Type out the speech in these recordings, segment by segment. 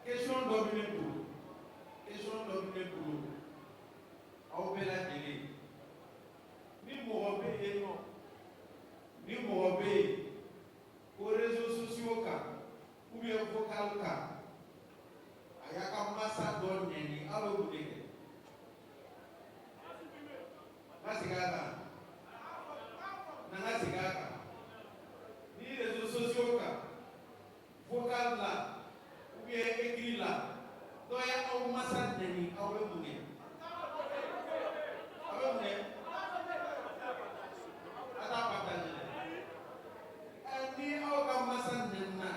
Question dɔ bɛ ne bolo, question dɔ bɛ ne bolo aw bɛɛ lajɛlen. Ni mɔgɔ bɛ yen nɔ, ni mɔgɔ bɛ yen ko réseaux sociaux kan ou bien vocal kan, a y'a ka masa dɔ nɛni, aw bɛ mun de kɛ? N ka segin a kan, na n ka segin a kan. Ni réseaux sociaux kan, vocal la ou bien écrit la, dɔ ye aw masa nɛni, aw bɛ mun kɛ? Aw bɛ mun kɛ? A t'a partager dɛ. Ɛ, ni aw ka masa nɛnina,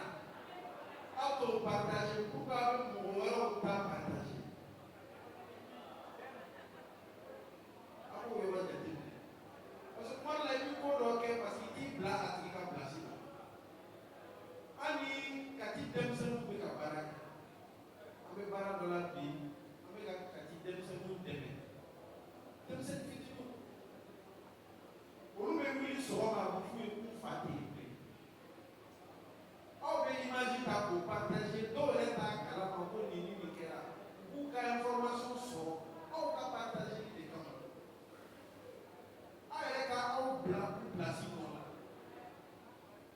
aw t'o partager, pourquoi aw bɛ mɔgɔ wɛrɛw ta partager? A b'o yɔrɔ jateminɛ, parce que tuma dɔ la, i bɛ ko dɔ kɛ parce que i t'i bila a tigi ka place la. Hali ni Kati denmisɛnninw bɛ ka baara kɛ, an bɛ baara dɔ la bi, an bɛ ka Kati denmisɛnninw dɛmɛ. Denmisɛnnin fitininw, olu bɛ wuli sɔgɔma, a bɛ f'u ye k'u fa tɛ yen bilen. Aw bɛ image ta k'o partager, dɔw yɛrɛ t'a kalama ko nin ni nin kɛra. U b'u ka information sɔrɔ aw ka partager de kama. Aw yɛrɛ ka aw bila u place nɔ la.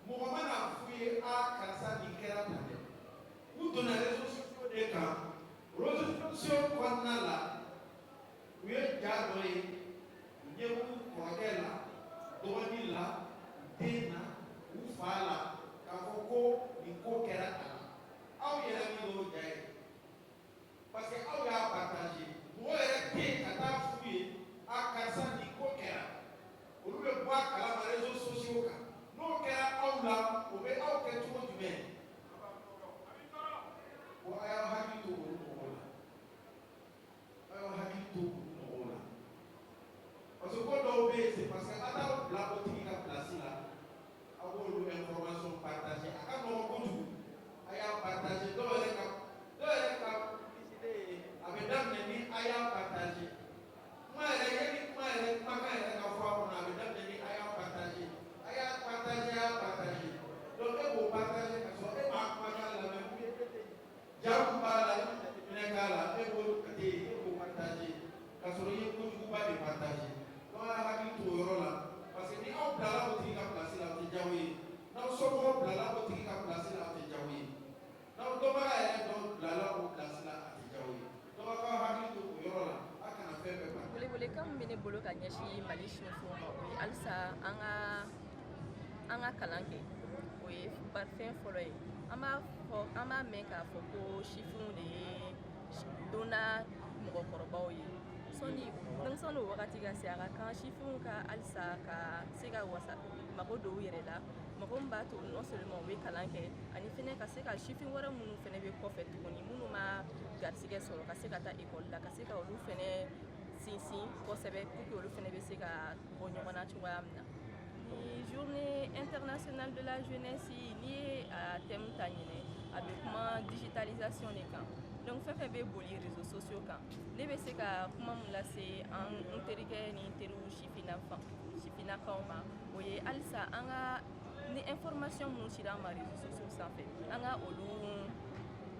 Mɔgɔ mana f'u ye: "A, karisa, nin kɛra tan dɛ." U donna réseaux sociaux de kan. Réseaux sociaux kɔnɔna la, u ye ja dɔ ye, u ɲɛ b'u kɔrɔkɛ la, dɔgɔnin la, u den na, u fa la, k'a fɔ ko nin ko kɛra a la. Aw yɛrɛ min y'o ja ye, parce que aw y'a partager, mɔgɔ yɛrɛ tɛ yen ka taa f'u ye: "A, karisa, nin ko kɛra." Olu bɛ bɔ a kalama réseaux sociaux kan. N'o kɛra aw la, o bɛ aw kɛ cogo jumɛn? Ko a y'aw hakili to olu mɔgɔw la, a y'aw hakili to olu mɔgɔw la, parce que ko dɔw bɛ yen, c'est parce que a t'aw bila o tigi ka place la. Aw b'olu information partager, a ka nɔgɔn kojugu. A y'a partager, dɔw yɛrɛ ka publicité ye, a bɛ daminɛ ni "a y'a partager". Kuma yɛrɛ, yanni kuma yɛrɛ, kumakan yɛrɛ ka fɔ a kɔnɔ, a bɛ daminɛ ni "a y'a partager, a y'a partager, a y'a partager". Donc e b'o partager ka sɔrɔ e m'a kumakan lamɛn, ou bien e tɛ ja mun b'a la, e ma jateminɛ k'a la, e b'o kate, e b'o partager ka sɔrɔ i ye kojuguba de partager. Donc a y'a hakili to o yɔrɔ la, parce que ni aw bilala o tigi ka place la, o tɛ diya aw ye. N'aw somɔgɔw bilala o tigi ka place la, o tɛ diya aw ye. N'aw dɔnbaga yɛrɛ dɔ bilala o place la, a tɛ diya aw ye. Donc aw k'aw hakili to o yɔrɔ la, a kana fɛn bɛɛ partager. Welewelekan min bɛ ne bolo ka ɲɛsin Mali sifinw ma, o ye halisa an ka kalan kɛ. O ye fɛn fɔlɔ ye. An b'a fɔ, an b'a mɛn k'a fɔ ko sifinw de ye donna mɔgɔkɔrɔbaw ye. Sɔnni donc sɔnni o wagati ka se, a ka kan sifinw ka halisa ka se ka wasa mago don u yɛrɛ la, mɔgɔ min b'a to non seulement u bɛ kalan kɛ, ani fɛnɛ ka se ka sifin wɛrɛ minnu fɛnɛ bɛ kɔfɛ tuguni, minnu ma garisigɛ sɔrɔ ka se ka taa ekɔli la, ka se ka olu fɛnɛ sinsin kosɛbɛ pour que olu fɛnɛ bɛ se ka bɔ ɲɔgɔn na cogoya min na. Ni Journée internationale de la jeunesse, n'i ye a thème ta ɲinɛ, a bɛ kuma digitalisation de kan. Donc fɛn fɛn bɛ boli réseaux sociaux kan, ne bɛ se ka kuma min lase an n terikɛ ni n teriw sifinnakaw ma, o ye halisa an ka ni information minnu cira an ma réseaux sociaux sanfɛ, an ka olu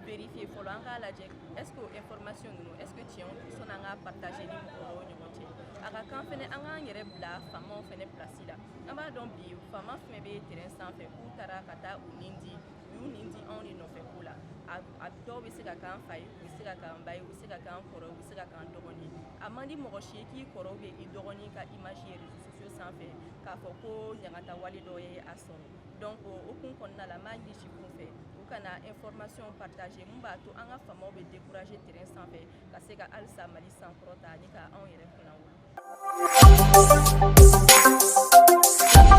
vérifier fɔlɔ. An k'a lajɛ, est ce que o information ninnu, est ce que tiɲɛ don, sɔnni an k'a partager ni mɔgɔ wɛrɛw ɲɔgɔn cɛ. A ka kan fɛnɛ an k'an yɛrɛ bila faamaw fɛnɛ place la. An b'a dɔn bi, faama fɛn bɛ terrain sanfɛ k'u taara ka taa u nin di, u y'u nin di anw de nɔfɛ ko la. A dɔw bɛ se ka k'an fa ye, u bɛ se ka k'an ba ye, u bɛ se ka k'an kɔrɔ ye, u bɛ se ka k'an dɔgɔnin ye. A man di mɔgɔ si ye k'i kɔrɔ bɛ i dɔgɔnin ka image ye réseaux sociaux sanfɛ k'a fɔ ko ɲagata wale dɔ ye a sɔrɔ. Donc o kun kɔnɔna la, n b'a ɲini sifinw fɛ, u kana information partager mun b'a to an ka faamaw bɛ décourager terrain sanfɛ ka se ka halisa Mali sankɔrɔta ani ka anw yɛrɛ kunna wolo.